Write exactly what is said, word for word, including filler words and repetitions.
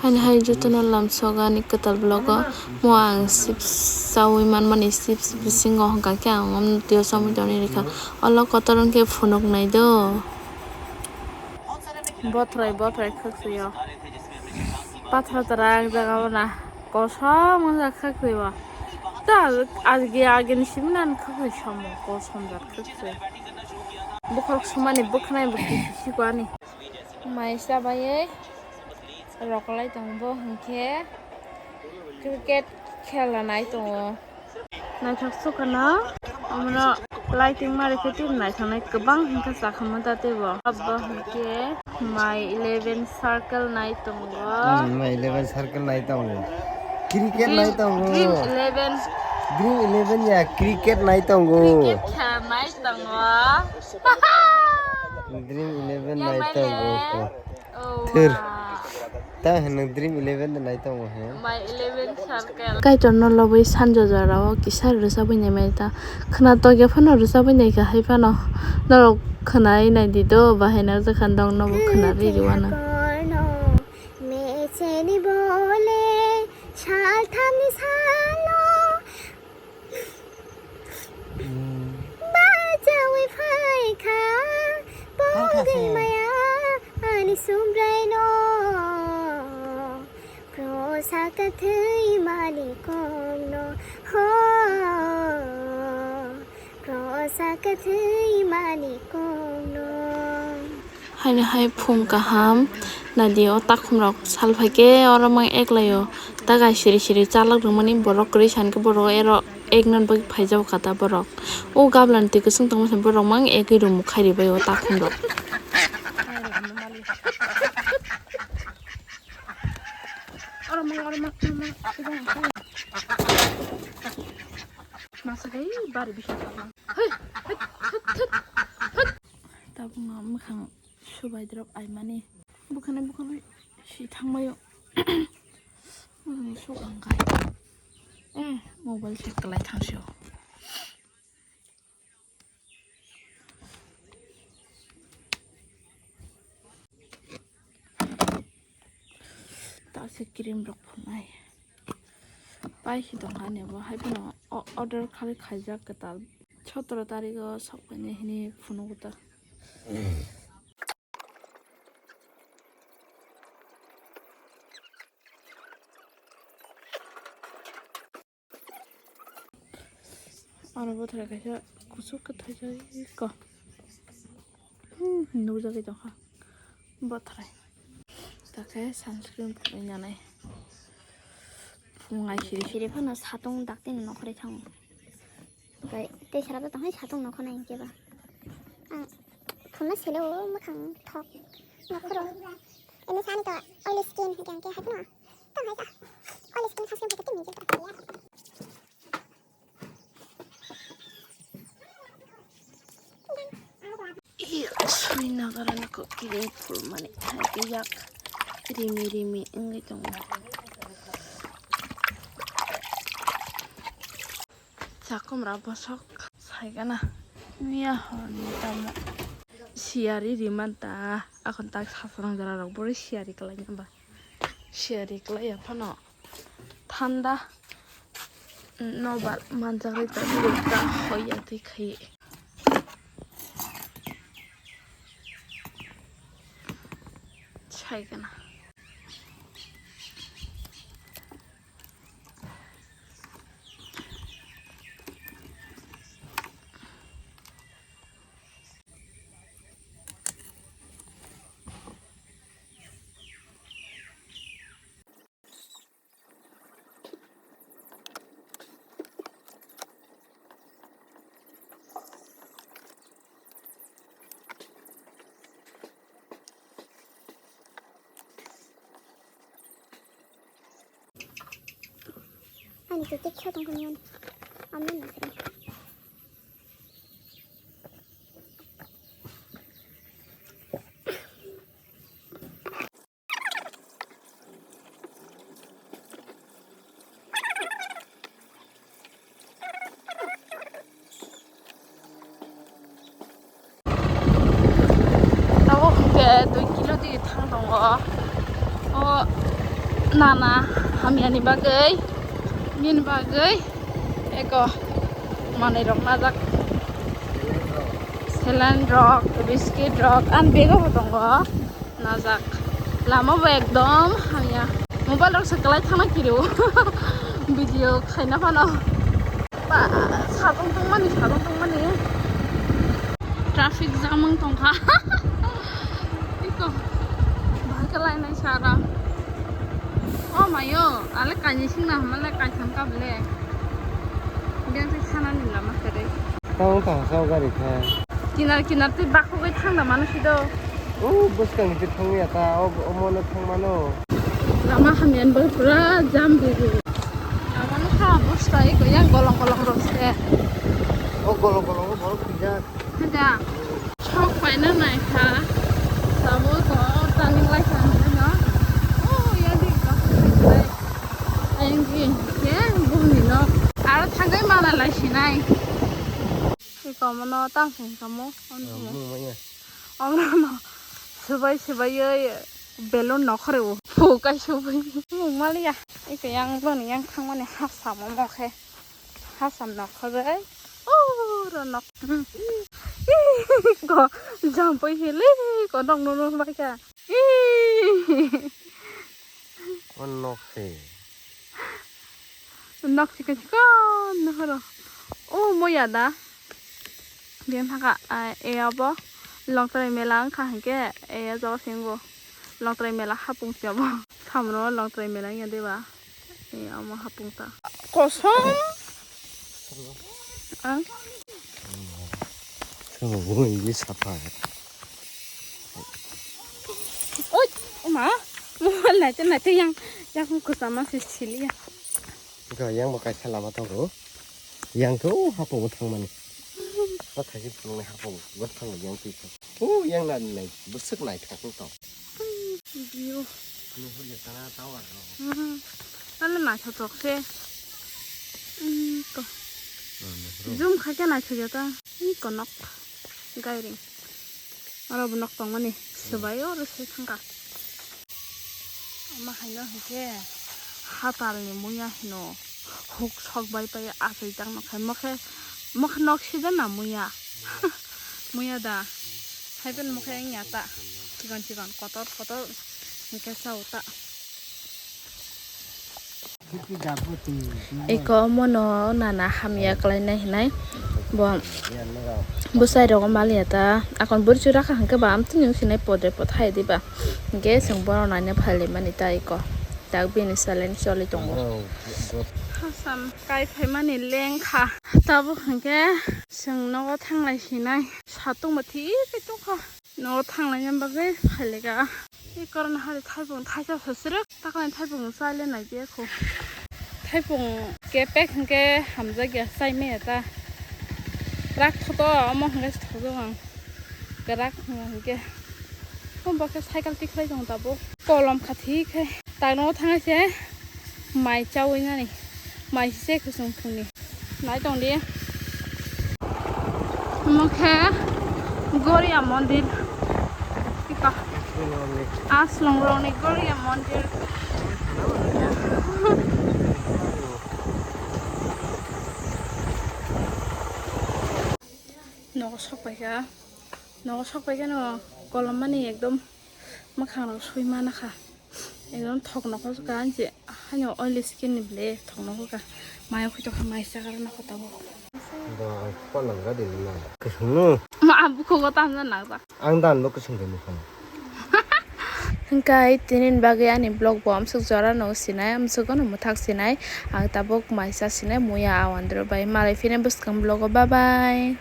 Haini hai jotono lamsogo ani kwtal vlog o. Mo ang chips chaui manmani, chips bisingo hwnkha khe ang omtwi o chomwi tongni rikha. Olo kotor wngkhe phunuk nai do. Bothrai bothrai khwkwi o. Pathor tara ang jaga o na. Kosom wngkha khwkwi o. Ta agi agini simi nan khwkwi somo kosom jat khwkwi. Bukhok sumani bwkhnai bwkhi siko ani. Mai chabaiwi rokolai tongo bo hwnkhe cricket khela nai tongo. Naithok sukha no, omono lighting mari khe tei naithoknai kwbang hwnkhe chakha mo ta teibo. Abo hwnkhe my eleven circle nai tongo. Hmm, my eleven circle nai tongo. Cricket nai tongo. Dream eleven. Dream eleven ya, cricket nai tongo. Cricket khela nai tongo. Dream eleven nai tongo. Oh, thir. Wow. Ta hwnwi Dream eleven de nai tongo he. My eleven circle. Kaitor no lobwi sanjo jora o kisa rwchabwi nai mai ta. Khwna tokya phano rwchabwi nai kha hai phano. Norok khwnai nai di do, bahai narwkha dong nobo khwna ri ri wano. Mecheni bole salthamni salo. Bajawi phaikha pogwi maya ani Subraino. Prosa kathwi mani kongno ho. Prosa kathwi mani kongno. Haino hai phung kaham naidi o takhum rok sal phaikhe oro mang eklaio tagai siri siri chalok rwmani borok kwrwi sankhe borok ero ek non bagwi phaijao kha ta borok o gablan twi kwchwng tongma borok mang egwi rwmuk khairi bai o takhum rok. Oro mang oro mang mang. Masa kai bari bisa. Tabuk no mwkhang subai drop aimani. Bukhani bukhani si thangbaio. Mwkhang suk ang kai. Eh, mobile se kalai thangsio. Ta se cream rok phunai. Pai si tongkha ani bo hai phano o-, order khali khaijak kwtal. Sotoro tarikh o sokphaini hini phunugo ta. Oro bothai kaisa kuchuk kwthai jai ko. Hmm, nukjagwi tongkha bothai. Takhe sunscreen phunwi nanai. Phungai siri siri phano satung daktino nokhorwi thango. Tei, tei sara tong hai satung nokhornai hinkhe ba. Ang phunna sele o mwkhang thok nokhoro. Ene sani to oily skin hinkhe hinkhe hai phano. Tong hai ta. Oily skin sunscreen phunwi tei nijek. Iya, sui nagarani kok kiring phul mani hai ke yak rimi rimi wngwi tongo. Chakomra bosok saigana miya horni tamo siyari rimanta akhon tak sasarang jora rok bori siyari kalai namba siyari kalai ya phano. Thanda nobar manjak rwi tongwi rwkha hoya twi khai. Saigana. Ani tu tik shot ang kanian. Aman na sini. Tabuk hwnkhe dui kilo digi thang tongo. O nana hamyani bagwi, nini bagwi eko manwi rok najak. Saline rok, biscuit rok, ani bego bo tongo najak. Lama bo ekdom hamya. Mobile rok se kwlai thangna kiri o. Video khaina phano. Ba, satong tongmani, satong tongmani. Traffic jam wng tongkha. Iko. Bahai khe lainai sara. O mayo, ale kaini singna hamale kaitham kabele. Biang se sanani lama kwrwi. Tamo kaham sao gari kha. Kinar kinar tei bakhogwi thangna mano sido. O bwskang ni thangya ta, o, omo no thangmano. Lama hamya ni bagwi pura jam gwi gwi. Lama no kha bwskai ko yang golong golong rok se. O golong golong o borok twijak. Hada. Sok paina nai kha. Sabo to turning light ang no. O ya di ka. Ayang di ke bumni no. Aro thagai mana lai sinai. Iko mono tang sing kamo. Mung manya. Omono swbai swbaiwi belun nokhorwi phu kai swbai. Mung maliya. Iko yang boni yang thangmani hasamo mokhe. Hasam nokhorwi. Uro nok. Ko jampui hili ko nok nono baikha. O nok se. Nok chikon chikon nokhoro. O moya da. Diyan thaka, ah, e abo Longtrai mela wngkha hinkhe, e jaga se wngo. Longtrai mela hapung se abo. Samno Longtrai mela wngya deba. E amo hapung ta. Kosom. Ang. Sobo bo ini sapa. Oi, ma. Mobile naite naite yang, yang kusama se siliya. Ga yang bo kaisa lama tongo. Yang to hapung thangmani. Ba thaisi phunuknai hapung, bo thango yang twi thang. O yang na nai, bwswk naithok wng tong. View. Nuhur ya tana tower rok. Hmm. Ano naithotok se. Hmm, to. Ah, nuhur. Zoom khaikhe naithok ya ta. Hmm, konok. Gairing. Oro bo nok tongmani. Swbai oro se thangkha. Ama haino hinkhe hatalni muya hino huk sok bai pai achai tang nokha mokhe mokhe nok sijana muya muya da haiben mokhe wngya ta chikon chikon kotor kotor hinkhe sao ta. Iko mono nana hamya kalainai hinai bo bwsai rogo maliya ta akon bwrwi chwra kha hinkhe ba amtwini wngsinai podre pod hai diba hinkhe chwng bono naina phailaimani ta iko tak bini saleni choli tongo. Hasam kai phaimani lengkha tabuk hinkhe chwng nogo thanglai sinai satung bo thik khe tongkha. Nogo thanglaina bagwi phaileka. Tei korona hari thaipung thaisa sosrwk, takhwlai thaipung chai le nai khe kho. Thaipung kepek hinkhe hamjakya, chai maya ta. Rak thoto, omo hinkhe thokjak ang. Kwrak hinkhe. Omo bo khe cycle tikhlai tong tabuk. Kolom khathi khe. Tangno thangwi se mai chawi nani. Mai se kusung phungni. Nai tong di. Omo khe Goria mondir. Ika. Aslong rokni Goria mondir. Nogo sok paikha. Nogo sok paikha no kolom mani ekdom mwkhang rok sui mana kha. Ekdom thok nokho ka ang je haino oily skin ni ble thok nokho ka. Mayo khoi tokha mai sa kara nokho tabuk. Ba, ang phone nang ga din na. Kusung no. Ma bukhugo tamjak nang jak. Ang dan bo kusung de mukha. Hingkai tinin bagwi ani vlog bo amsuk jora no sinai, amsuk no mwthak sinai. Ang tabuk maisa sinai muya awandro bai. Malai phine bwskang vlog o, bye bye.